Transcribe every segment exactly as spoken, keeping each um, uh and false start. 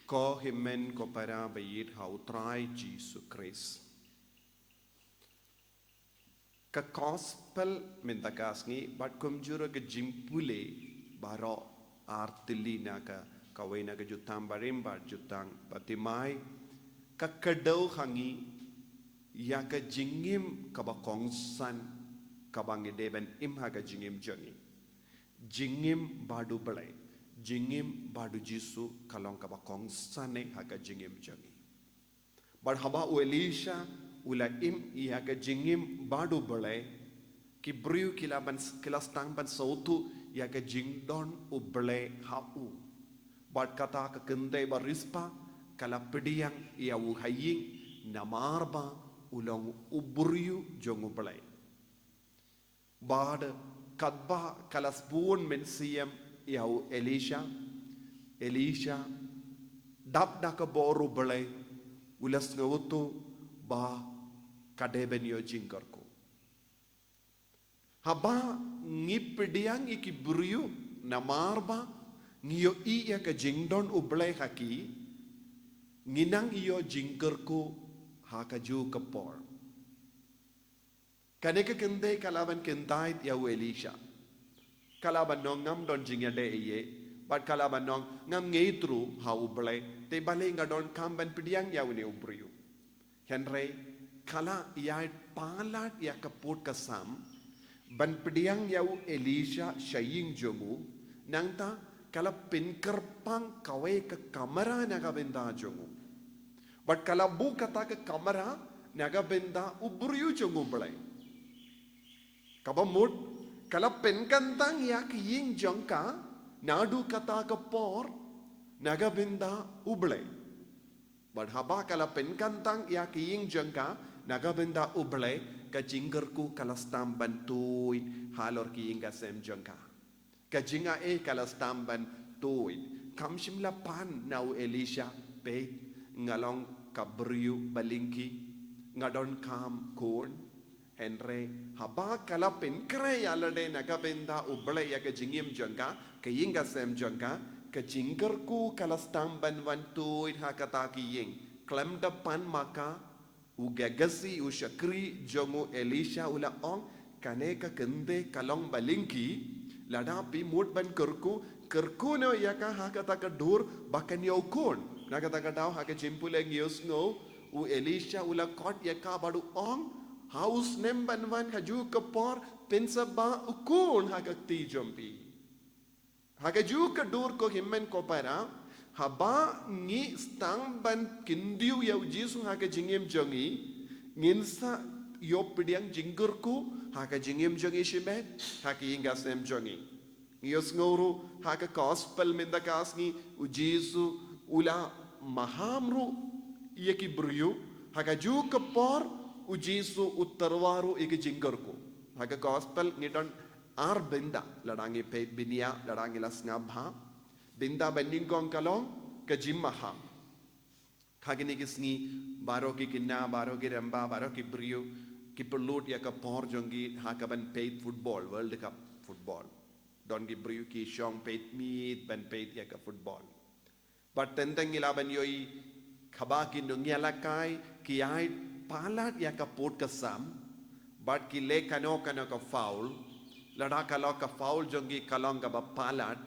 Ko hynmen ko para ba ïeit ha u Trai Jisu Khrist. Ka gospel mynta ka sngi bad kumjuh ruh ka jingpule baroh ar tylli na ka, kawei na ka jutang barim bad jutang bathymmai, ka kdew ha ngi ïa ka jingim kaba kongsan kaba ngi dei ban im ha ka jingim jong ngi. Jingim bad u Blei, jingim bad u Jisu ka long kaba kongsan eh ha ka jingim jong ngi. Bad haba u Elisha u la im ïa ka jingim bad u Blei, ki briew ki la ban, ki la sdang ban sngewthuh ïa ka jingdon u Blei ha u. Bad kata ka kynthei ba Rizpa ka la pdiang ïa u ha ïing namar ba u long u briew jong u Blei. Bad katba ka la sbun mynsiem ïa u Elisha, Elisha dap da ka bor u Blei u la sngewthuh ba ka dei ban ïoh jingkyrkhu. Haba ngi pdiang ïa ki briew namar ba ngi ïohi ïa ka jingdon u Blei ha ki, ngi nang ïoh jingkyrkhu ha kajuh ka por. Kane ka kynthei ka la ban kyntait ïa u Elisha. Ka la ban ong ngam don jingïadei ei ei. Bad ka la ban ong ngam ngeit ruh ha u Blei. Te balei nga donkam ban pdiang ïa une u briew. Hynrei ka la ïaid palat ïa ka pud ka sam ban pdiang ïa u Elisha sha ïing jong u. Nangta ka la pynkyrpang kawei ka kamra na ka bynta jong u. Bad ka la buh kata ka kamra na ka bynta u briew jong u Blei. Kaba mut ka la pynkyntang ïa ka ïing jong ka naduh kata ka por na ka bynta u Blei. Bad haba ka la pynkyntang ïa ka ïing jong ka na ka bynta u Blei, ka jingkyrkhu ka la sdang ban tuid halor ka ïing ka sem jong ka. Ka jingaiei ka la sdang ban tuid. Kam shym la pan na u Elisha, peit, nga long ka briew ba lyngkhi, nga donkam khun. Hynrei haba ka la pynkhreh ïa lade na ka bynta u Blei ïa ka jingim jong ka, ka ïing ka sem jong ka, ka jingkyrkhu ka la sdang ban wan tuid ha kata ka ïing. Khlem da pan ma ka, u Gehasi, u shakri jong u Elisha u la ong, kane ka kynthei ka long ba lyngkhi, lada phi mut ban kyrkhu, kyrkhu noh ïa ka ha kata ka dur ba kan ïoh khun. Na kata ka daw ha ka jingpule ngi ïohsngew u Elisha u la khot ïa ka bad u ong, ha u snem ban wan kajuh ka por phin sa bah u khun ha ka kti jong phi. Ha kajuh ka dur ko hynmen ko para, haba ngi sdang ban kyntiew ïa u Jisu ha ka jingim jong ngi, ngin sa ïoh pdiang jingkyrkhu ha ka jingim jong ngi shimet, ha ka ïing ka sem jong ngi. Ngi ïohsngew ruh ha ka gospel mynta ka sngi u Jisu u la maham ruh ïa ki briew, ha kajuh ka por u Jisu u tyrwa ruh ïa ka jingkyrkhu. Ha ka gospel ngi don ar bynta, lada ngi peit bniah, lada ngi la sngap bha. Bynta ba nyngkong ka long ka jingmaham. Ha kine ki sngi baroh ki khynnah, baroh ki rangbah, baroh ki briew ki pynlut ïa ka por jong ki ha kaban peit football, World Cup football. Don ki briew ki shong peit miet ban peit ïa ka football. Bad teng teng ngi lah ban ïohi haba ki nongïalehkai ki ïaid palat ïa ka pud ka sam bad ki leh kano kano ka foul, lada ka long ka foul jong ki ka long kaba palat,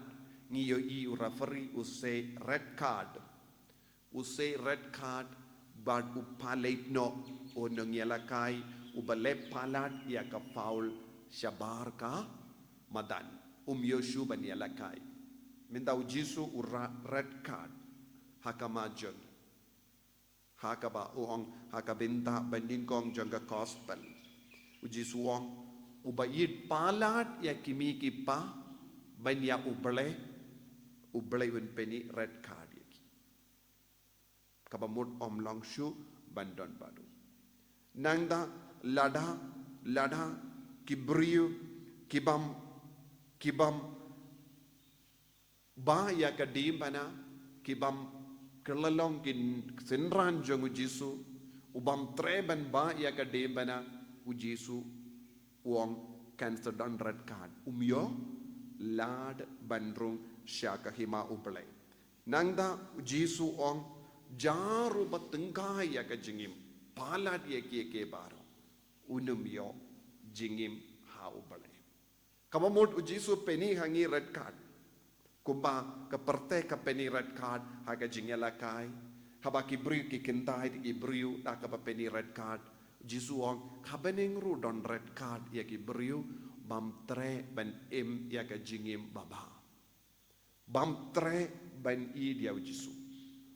ngi ïohi u referee u sei red card. U sei red card bad u pyllait noh u nongïalehkai uba leh palat ïa ka foul shabar ka madan. Um ïoh shuh ban ïalehkai. Mynta u Jisu u rah red card ha ka ma jong ngi. Ha kaba u ong ha ka bynta ba nyngkong jong ka gospel, u Jisu u ong, uba ïeit palat ïa ki kmie ki kpa ban ïa U Blei, U Blei un pyni red card ïa ki. Kaba mut ym long shuh ban don bad u. Nangta lada, lada ki briew ki bym, ki bym bah ïa ka diengphna, ki bym kylla long ki synran jong u Jisu, u bym treh ban bah ïa ka diengphna, u Jisu u ong kan sa don red card. Um ïoh lad ban rung sha ka hima U Blei. Nangta u Jisu u ong, jar uba tyngkai ïa ka jingim, palat ïa kiei kiei baroh, un ym ïoh jingim ha u Blei. Kaba mut u Jisu u pyni ha ngi red card. Kumba ka pyrthei ka pyni red card ha ka jingïalehkai. Haba ki briew ki kyntait ïa ki briew da kaba pyni red card. U Jisu u ong, ha bneng ruh don red card ïa ki briew bym treh ban im ïa ka jingim babha. Bym treh ban ïeit ïa u Jisu.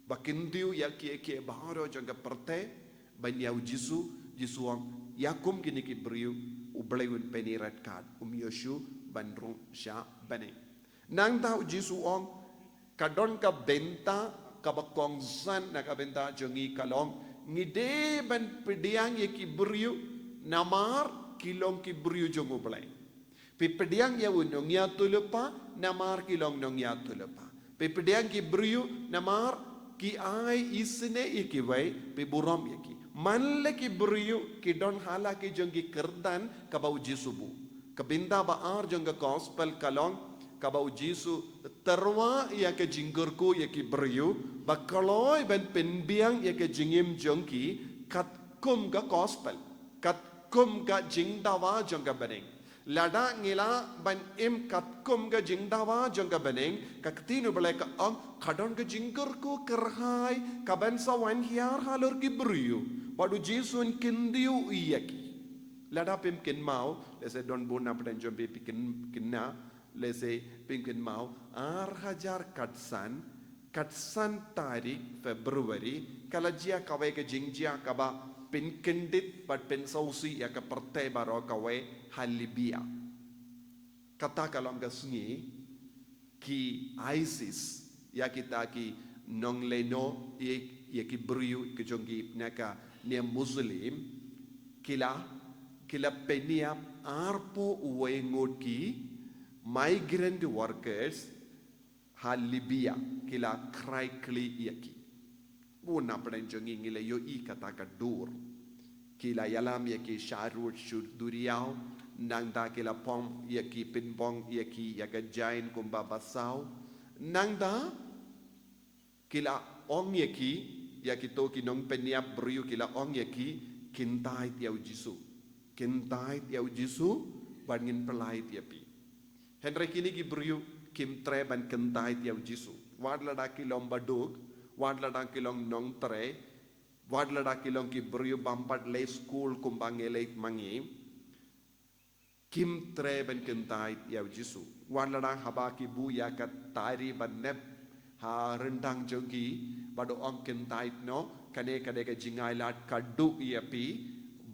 Ba kyntiew ïa kiei kiei baroh jong ka pyrthei ban ïa u Jisu, Jisu u ong, ïa kum kine ki briew, u Blei un pyni red card, um ïoh shuh ban rung sha bneng. Nangta u Jisu u ong, ka don ka bynta kaba kongsan na ka bynta jong ngi ka long, ngi dei ban pdiang ïa ki briew namar ki long ki briew jong u Blei. Phi pdiang ïa u nongïathuhlypa namar ki long nongïathuhlypa. Phi pdiang ki briew namar ki ai isynei ïa kiwei, phi burom ïa ki. Man la ki briew ki don ha la ki jong ki kyrdan kaba u Jisu u buh. Ka bynta ba ar jong ka gospel ka long, kaba u Jisu u tyrwa ïa ka jingkyrkhu ïa ki briew, ba kloi ban pynbiang ïa ka jingim jong ki katkum ka gospel, katkum ka jingdawa jong ka bneng. Lada ngi lah ban im katkum ka jingdawa jong ka bneng, ka ktien u Blei ka ong, ka don ka jingkyrkhu kyrhai kaban sa wan hiar halor ki briew. Bad u Jisu un kyntiew ïa ki. Lada phim kynmaw, lehse don bun na pdeng jong phi phi kyn, kynna, lehse phim kynmaw, ar hajar khatsan, khatsan tarik February, ka la jia kawei ka jingjia kaba pynkyndit bad pynsngewsih ïa ka pyrthei baroh kawei ha Libya. Kata ka long ka sngi ki ISIS, ïa kita ki nonglehnoh ïa, ïa ki briew ki jong ki na ka niam Muslim, ki la, ki la pynïap arphew wei ngut ki migrant workers ha Libya, ki la khrai khlieh ïa ki. Bun na pdeng jong ngi ngi la ïohi kata ka dur. Ki la ïalam ïa ki sharud sha duriaw, nangta ki la phong ïa ki, pynphong ïa ki ïa ka jaiñ kumba ba saw. Nangta ki la ong ïa ki, ïa kito ki nongpynïap briew ki la ong ïa ki, kyntait ïa u Jisu. Kyntait ïa u Jisu, bad ngin pyllait ïa phi. Hynrei kine ki briew kim treh ban kyntait ïa u Jisu. Wat lada ki long baduk, wat lada ki long nongtrei, wat lada ki long ki briew bym pat leit skul kumba ngi leit ma ngi, kim treh ban kyntait ïa u Jisu. Wat lada haba ki buh ïa ka tari ba nep ha ryndang jong ki, bad u ong kyntait noh, kane ka dei ka jingailad ka duk ïa phi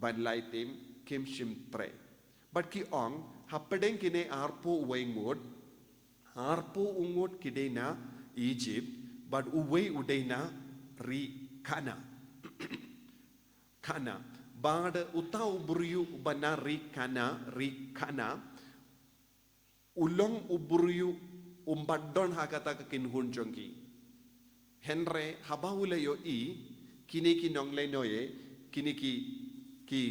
ban lait im, kim shym treh. Bad ki ong, hapdeng kine arphew wei ngut, arphew ngut ki dei na Egypt, bad uwei u dei na ri Kana. Kana. Bad uta u briew uba na ri Kana, ri Kana, u long u briew um pat don ha kata ka kynhun jong ki. Hynrei haba u la ïohi kine ki nonglehnoh, kine ki, ki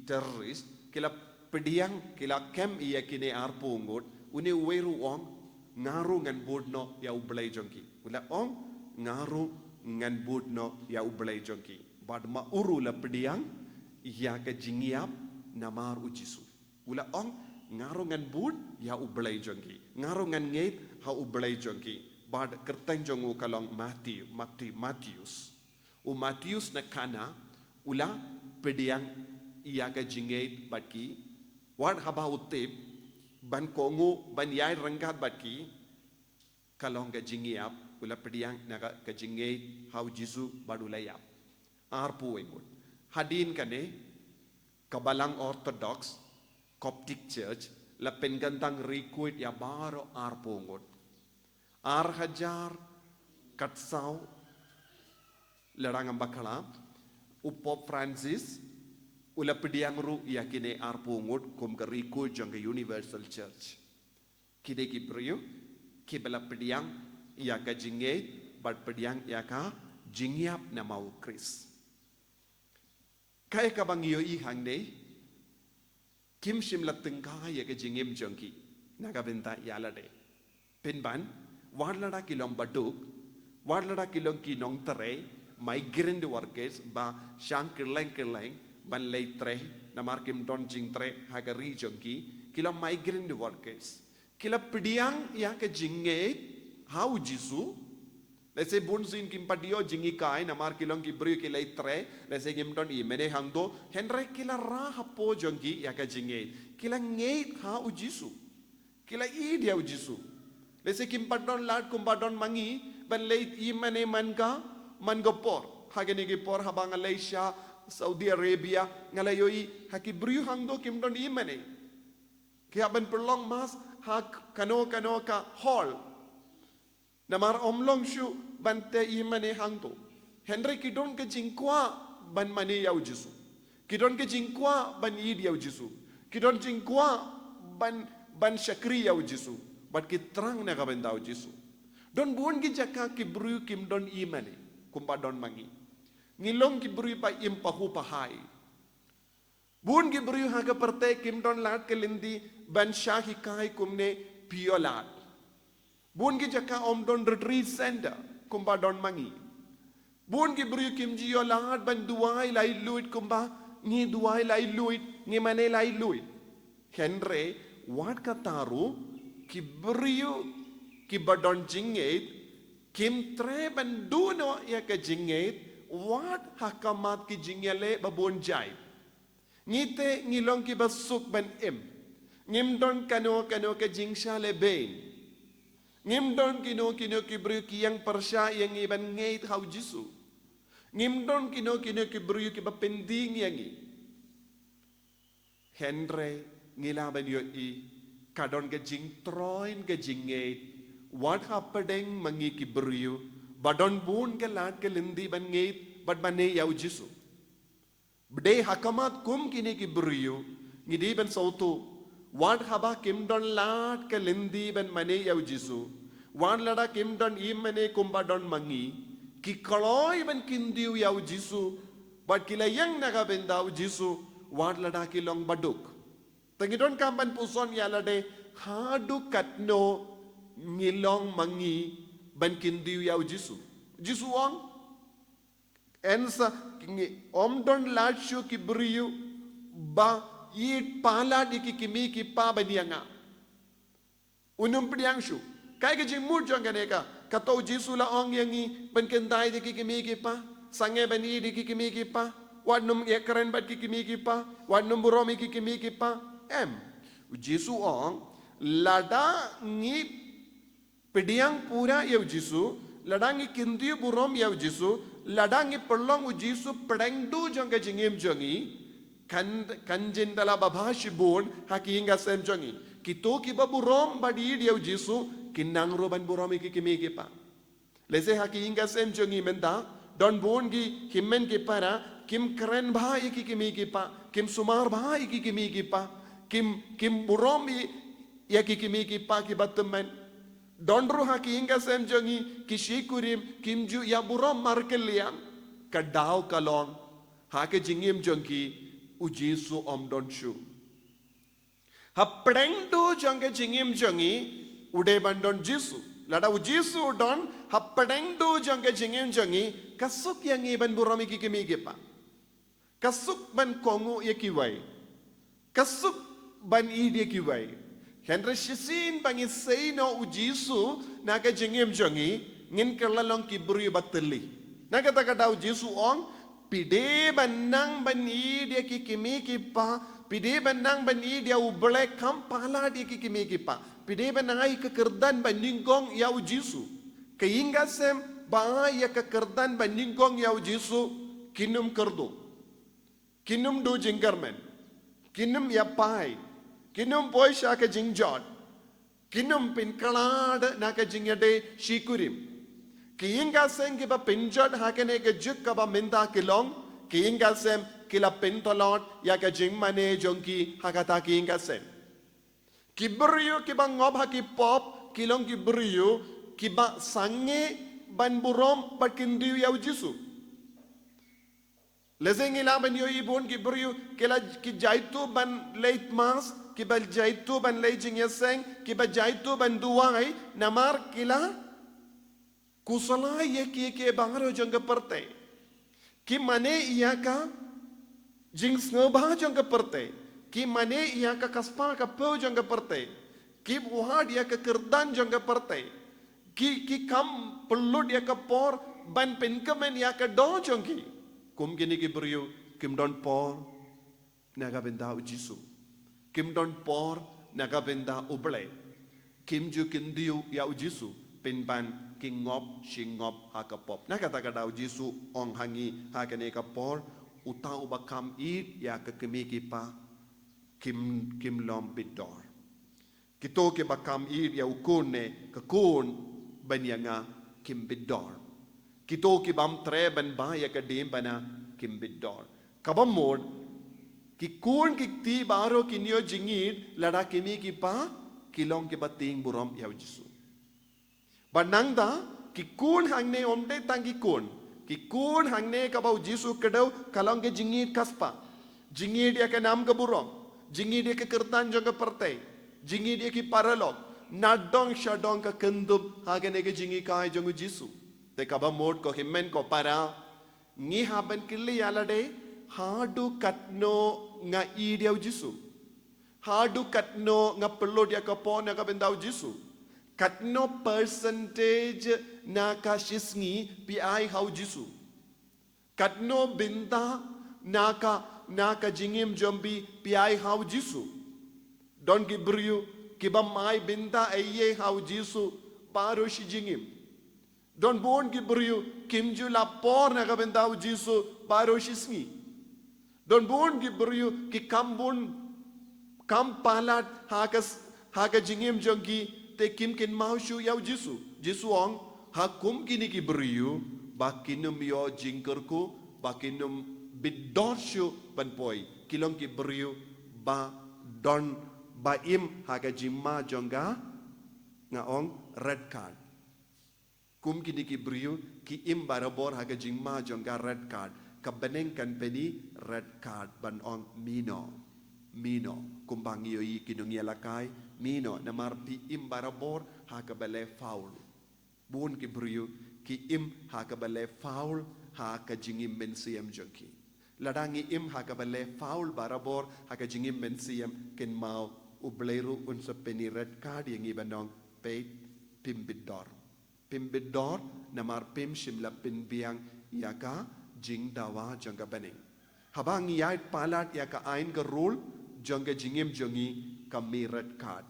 terrorist, ki la pdiang, ki la kem ïa kine arphew ngut, une uwei ruh u ong, nga ruh ngan bud noh ïa u Blei jong ki. U la ong, nga ruh ngan bud noh ïa u Blei jong ki. Bad ma u ruh u la pdiang ïa ka jingïap namar u Jisu. U la ong, nga ruh ngan bud ïa u Blei jong ki. Nga ruh ngan ngeit ha u Blei jong ki. Bad kyrteng jong u ka long Matthew, Matthew, Mattheus. U Mattheus na Kana, u la pdiang ïa ka jingngeit bad ki, wat haba u tip ban kohnguh, ban ïaid ryngkat bad ki, ka long ka jingïap, u la pdiang na ka, ka jingngeit ha u Jisu bad u la ïap. Arphew wei ngut. Hadien kane, ka Balang Orthodox Coptic Church la pynkyntang recruit ïa baroh arphew ngut. Ar hajar khatsaw, lada ngam bakla, u Pope Francis u la pdiang ruh ïa kine arphew ngut kum ka recruit jong ka Universal Church. Ki dei ki briew kiba la pdiang ïa ka jingngeit bad pdiang ïa ka jingïap namar u Khrist. Kaei kaba ngi ïohi hangne, kim shym la tyngkai ïa ka jingim jong ki na ka bynta ïa lade. Pynban, wat lada ki long baduk, Wat lada ki long ki nongtrei, migrant workers, ba shong kylleng kylleng ban leit trei, namar kim don jingtrei ha ka ri jong ki, ki long migrant workers. Ki la pdiang ïa ka jingngeit ha u Jisu. Lehse bun sien kim pat ïoh jinghikai namar ki long ki briew ki leit trei, lehse kim don i mane hangto, hynrei ki la rah hapoh jong ki ïa ka jingngeit. Ki la ngeit ha u Jisu. Ki la ïeit ïa u Jisu. Lehse kim pat don lad kumba don ma ngi ban leit i mane man ka, man ka por. Ha kine ki por haba nga leit sha Saudi Arabia, nga la ïohi ha ki briew hangto kim don i mane. Ki hap ban pynlong mass ha kano kano ka hall. Namar ym long shuh ban teh i mane hangto. Hynrei ki don ka jingkwah ban mane ïa u Jisu. Ki don ka jingkwah ban ïeit ïa u Jisu. Ki don jingkwah ban, ban shakri ïa u Jisu. Bad ki thrang na ka bynta u Jisu. Don bun ki jaka ki briew kim don i mane kumba don ma ngi. Ngi long ki briew ba im pahuh pahai. Bun ki briew ha ka pyrthei kim don lad ka lynti ban shah hikai kumne phi ïoh lad. Bun ki jaka ym don retreat center kumba don ma ngi. Bun ki briew kim ju ïoh lad ban duwai laitluid kumba ngi duwai laitluid, ngi mane laitluid. Hynrei wat kata ruh ki briew kiba don jingngeit kim treh ban duh noh ïa ka jingngeit wat ha khmat ki jingïaleh ba bun jait. Ngi te ngi long kiba suk ban im. Ngim don kano kano ka jingshah lehbeiñ. Ngim don kino kino ki briew ki ïeng pyrshah ïa ngi ban ngeit ha u Jisu. Ngim don kino kino ki briew kiba pyndieng ïa ngi. Hynrei ngi lah ban ïohi ka don ka jingtroiñ ka jingngeit wat hapdeng ma ngi ki briew ba don bun ka lad ka lynti ban ngeit bad mane ïa u Jisu. Bad ha khmat kum kine ki briew ngi dei ban sngewthuh wat haba kim don lad ka lynti ban mane ïa u Jisu, wat lada kim don i mane kumba don ma ngi, ki kloi ban kyntiew ïa u Jisu bad ki la ïeng na ka bynta u Jisu wat lada ki long baduk. Te ngi donkam ban puson ïa lade haduh katno ngi long ma ngi ban kyntiew ïa u Jisu. U Jisu u ong, yn sa, ngi, ym don lad shuh ki briew ba ïeit palat ïa ki kmie ki kpa ban ïa nga. Un ym pdiang shuh. Kaei ka jingmut jong kane ka? Kato u Jisu u la ong ïa ngi ban kyntait ïa ki kmie ki kpa, sangeh ban ïeit ïa ki kmie ki kpa, wat nym ïakren bad ki kmie ki kpa, wat nym burom ïa ki kmie ki kpa. Em. U Jisu u ong, lada ngi pdiang pura ïa u Jisu, lada ngi kyntiew burom ïa u Jisu, lada ngi pynlong u Jisu pdeng duh jong ka jingim jong ngi, kan, kan jin da la babha shibun ha ki ïing ka sem jong ngi. Kito kiba burom bad ïeit ïa u Jisu kin nang ruh ban burom ïa ki kmie ki kpa. Lehse ha ki ïing ka sem jong ngi mynta don bun ki hynmen ki para kim kren bha ïa ki kmie ki kpa, kim sumar bha ïa ki kmie ki kpa, kim, kim burom ïa, ïa ki kmie ki kpa kiba tymmen. Don ruh ha ki ïing ka sem jong ngi ki shikurim kim ju ïa burom markylliang. Ka daw ka long ha ka jingim jong ki u Jisu um don shuh. Hapdeng duh jong ka jingim jong ngi u dei ban don Jisu. Lada u Jisu u don hapdeng duh jong ka jingim jong ngi, ka suk ïa ngi ban burom ïa ki kmie ki kpa. Ka suk ban kohnguh ïa kiwei. Ka suk ban ïeit ïa kiwei. Hynrei shisien ba ngi sei noh u Jisu na ka jingim jong ngi, ngin kylla long ki briew ba tylli. Na kata ka daw u Jisu u ong, phi dei ban nang ban ïeit ïa ki kmie ki kpa, phi dei ban nang ban ïeit ïa u Blei kham palat ïa ki kmie ki kpa. Phi dei ban ai ka kyrdan ba nyngkong ïa u Jisu. Ka ïing ka sem ba ai ïa ka kyrdan ba nyngkong ïa u Jisu, kin ym kyrduh. Kin ym duh jingkyrmen. Kin ym ïapai. Kin ym poi sha ka jingjot. Kin ym pynkhlad na ka jingïadei shikurim. Ki ïing ka sem kiba pynjot ha kane ka juk kaba mynta ki long, ki ïing ka sem ki la pyntlot ïa ka jingmane jong ki ha kata ki ïing ka sem. Ki briew kiba ngop ha ki pop ki long ki briew kiba sangeh ban burom bad kyntiew ïa u Jisu. Lehse ngi lah ban ïohi bun ki briew ki la, ki jaituh ban leit mass, kiba jaituh ban leit jingïaseng, kiba jaituh ban duwai, namar ki la Pynslai ïa ki, ki baroh jong ka pyrthei. Ki mane ïa ka jingsngewbha jong ka pyrthei. Ki mane ïa ka kaspa ka pau jong ka pyrthei. Ki wad ïa ka kyrdan jong ka pyrthei. Ki, ki kam pynlut ïa ka por ban pynkmen ïa ka doh jong ki. Kum kine ki briew kim don por na ka bynta u Jisu. Kim don por na ka bynta U Blei. Kim ju kyntiew ïa u Jisu pynban ki ngop shi ngop ha ka pop. Na kata ka daw u Jisu ong ha ngi ha kane ka por, uta uba kam ïeit ïa ka kmie ki kpa kim, kim long bidor. Kito kiba kam ïeit ïa u khun ne ka khun ban ïa nga kim bidor. Kito ki bym treh ban bah ïa ka diengphna kim bidor. Kaba mut, ki khun ki kti baroh kin ïoh jingïeit lada ki kmie ki kpa ki long kiba tieng burom ïa u Jisu. Bad nangta, ki khun hangne ym dei tang ki khun. Ki khun hangne kaba u Jisu kdew ka long ka jingïeit kaspa. Jingïeit ïa ka nam ka burom. Jingïeit ïa ka kyrdan jong ka pyrthei. Jingïeit ïa ki paralok. Nadong shadong ka kynthup ha kane ka jingïeit ka jong u Jisu. Te kaba mut ko hynmen ko para, ngi hap ban kylli ïa lade, haduh katno nga ïeit ïa u Jisu. Haduh katno nga pynlut ïa ka por na ka bynta u Jisu. Katno percentage na ka shisngi phi ai ha u Jisu. Katno bynta na ka, na ka jingim jong phi phi ai ha u Jisu. Don ki briew ki bym ai bynta ei ei ha u Jisu baroh shi jingim. Don bun ki briew kim ju lap por na ka bynta u Jisu baroh shi sngi. Don bun ki briew ki kam bun, kam palat ha ka s-, ha ka jingim jong ki, te kim kynmaw shuh ïa u Jisu. Jisu ong, ha kum kine ki briew ba kin ym ïoh jingkyrkhu, ba kin ym bit dor shuh ban poi. Ki long ki briew ba don, ba im ha ka jingma jong ka, nga ong, red card. Kum kine ki briew ki im barabor ha ka jingma jong ka red card. Ka bneng kan pyni red card ban ong mih noh. Mih noh. Kumba ngi ïohi ki nongïalehkai, mih noh namar phi im barabor ha kaba leh foul. Bun ki briew ki im ha kaba leh foul ha ka jingim mynsiem jong ki. Lada ngi im ha kaba leh foul barabor ha ka jingim mynsiem, kynmaw U Blei ruh un sa pyni red card ïa ngi ban ong, peit, phim bit dor. Phim bit dor namar phim shym la pynbiang ïa ka jingdawa jong ka bneng. Haba ngi ïaid palat ïa ka aiñ ka rule jong ka jingim jong ngi, ka mih red card.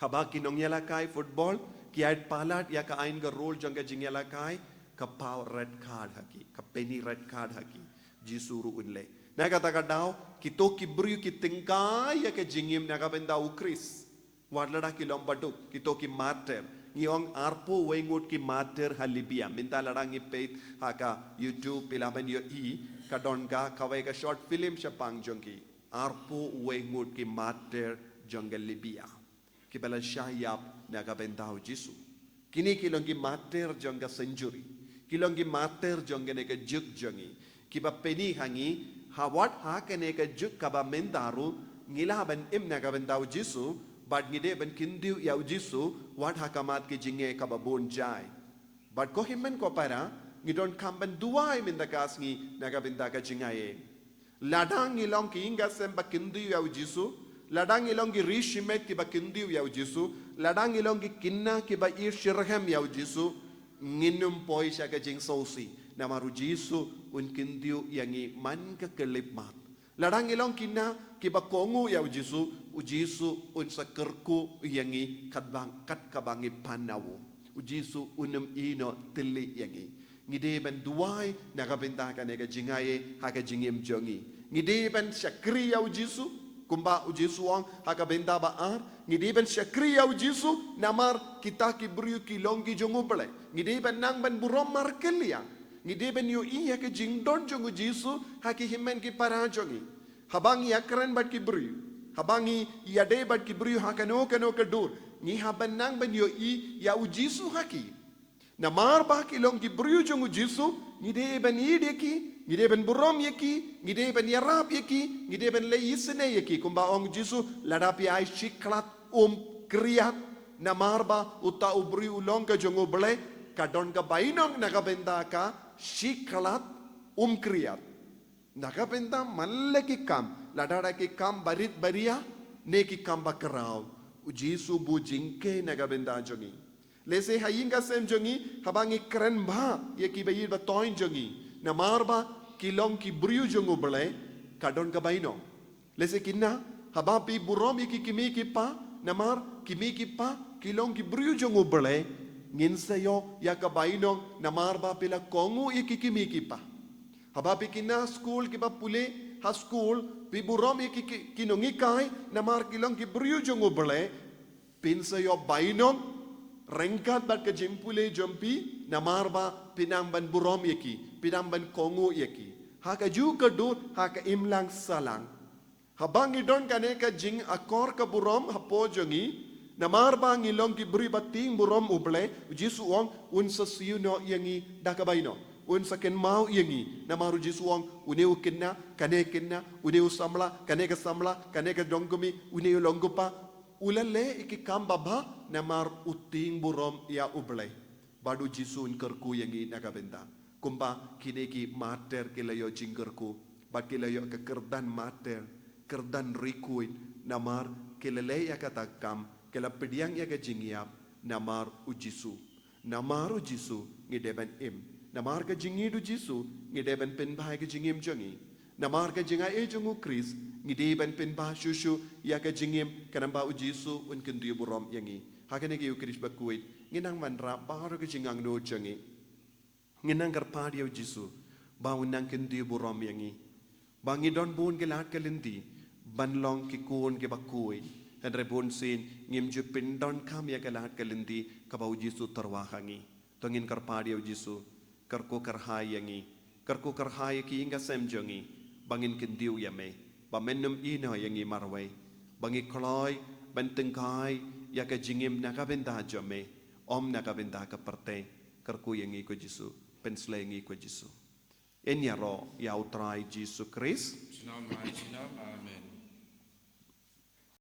Haba ki nongïalehkai football ki ïaid palat ïa ka aiñ ka rule jong ka jingïalehkai, ka paw red card ha ki, ka pyni red card ha ki. Jisu ruh un leh. Na kata ka daw, kito ki briew ki tyngkai ïa ka jingim na ka bynta u Khrist. Wat lada ki long baduk, kito ki martyr. Ngi ong arphew wei ngut ki martyr ha Libya. Mynta lada ngi peit ha ka YouTube phi lah ban ïohi, ka don ka kawei ka short film shaphang jong ki. Arphew wei ngut ki martyr jong ka Libya. Kiba la shah ïap na ka bynta u Jisu. Kine ki long ki martyr jong ka century. Ki long ki martyr jong kane ka juk jong ngi. Kiba pyni ha ngi, ha wat ha kane ka juk kaba mynta ruh, ngi lah ban im na ka bynta u Jisu, bad ngi dei ban kyntiew ïa u Jisu, wat ha khmat ki jingeh kaba bun jai. Bad ko hynmen ko para, ngi donkam ban duwai mynta ka sngi na ka bynta ka jingaiei. Lada ngi long ki ïing ki sem ba kyntiew ïa u Jisu, lada ngi long ki ri shimet kiba kyntiew ïa u Jisu, lada ngi long ki khynnah kiba ïeit shitrhem ïa u Jisu, ngin ym poi sha ka jingsngewsih. Namar u Jisu un kyntiew ïa ngi man ka khyllipmat. Lada ngi long khynnah kiba kohnguh ïa u Jisu, u Jisu un sa kyrkhu ïa ngi katba, kat kaba ngi pan na u. U Jisu un ym ïehnoh thylli ïa ngi. Ngi dei ban duwai na ka bynta kane ka jingaiei ha ka jingim jong ngi. Ngi dei ban shakri ïa u Jisu, kumba u Jisu ong ha ka bynta ba ar. Ngi dei ban shakri ïa u Jisu namar kita ki briew ki long ki jong u Blei. Ngi dei ban nang ban burom markylliang. Ngi dei ban ïohi ïa ka jingdon jong u Jisu ha ki hynmen ki para jong ngi. Haba ngi ïakren bad ki briew, haba ngi ïadei bad ki briew ha kano kano ka dur, ngi hap ban nang ban ïohi ïa u Jisu ha ki. Namar ba ki long ki briew jong u Jisu, ngi dei ban ïeit ïa ki, ngi dei ban burom ïa ki, ngi dei ban ïarap ïa ki, ngi dei ban leh isynei ïa ki. Kumba ong u Jisu, lada phi ai shi khlad um khriat namar ba uta u briew u long ka jong u Blei, Ka don ka bainong na ka bynta ka shiklat um khriat. Na ka bynta man la ki kam, lada da ki kam barit baria, ne ki kam bakhraw. U Jisu buh jingkheiñ na ka bynta jong ngi. Lehse ha ïing ha sem jong ngi, haba ngi kren bha ïa ki ba ïeit ba thoiñ jong ngi, namar ba ki long ki briew jong U Blei, ka don ka bainong. Lehse kine, haba phi burom ïa ki kmie ki kpa, namar kmie ki kpa ki long ki briew jong U Blei, ngin sa ïoh ïa ka bainong namar ba phi la kohnguh ïa ki kmie ki kpa. Haba phi kine skul kiba pule ha skul, phi burom ïa ki, ki, ki nonghikai, namar ki long ki briew jong U Blei, phin sa ïoh bainong ryngkat bad ka jingpule jong phi, namar ba phi nang ban burom ïa ki, phi nang ban kohnguh ïa ki. Ha kajuh ka dur, ha ka imlang sahlang. Haba ngi don kane ka jingakor ka burom hapoh jong ngi, namar ba ngi long ki briew ba tieng burom U Blei, U Jisu u ong, un sa siew noh ïa ngi da ka bainong. Un sa kynmaw ïa ngi, namar U Jisu u ong, une u khynnah, kane khynnah, une u samla, kane ka samla, kane ka longkmie, une u longkpa, u la leh ïa ki kam babha, namar u tieng burom ïa U Blei. Bad U Jisu un kyrkhu ïa ngi na ka bynta. Kumba kine ki martyr ki la ïoh jingkyrkhu, bad ki la ïoh ka kyrdan martyr, kyrdan rikhuid, namar ki la leh ïa kata ka kam, ki la pdiang ïa ka jingïap, namar U Jisu. Namar U Jisu, ngi dei ban im. Namar ka jingïeit U Jisu, ngi dei ban pynbha ïa ka jingim jong ngi. Namar ka jingai jong U Khrist, ngi dei ban pynbha shuh shuh ïa ka jingim, khnang ba U Jisu un kyntiew burom ïa ngi. Ha kane ka Ïukharist bakhuid, ngin nang wanrah baroh ka jingangnud jong ngi. Ngin nang kyrpad ïa U Jisu, ba un nang kyntiew burom ïa ngi. Ba ngi don bun ki lad ki lynti, ban long ki khun kiba khuid. Hynrei bunsien, ngim ju pyndonkam ïa ki lad ki lynti, kaba U Jisu u tyrwa ha ngi. To ngin kyrpad ïa U Jisu, kyrkhu kyrhai ïa ngi, kyrkhu kyrhai ïa ki ïing ki sem jong ngi, ba ngin kyntiew ïa me, ba men nym ïehnoh ïa ngi marwei, ba ngi kloi, ban tyngkai, ïa ka jingim na ka bynta jong me, ym na ka bynta ka pyrthei, kyrkhu ïa ngi ko Jisu, pynsleh ïa ngi ko Jisu. Yn ïaroh ïa U Trai Jisu Khrist. Junom ha junom, amen.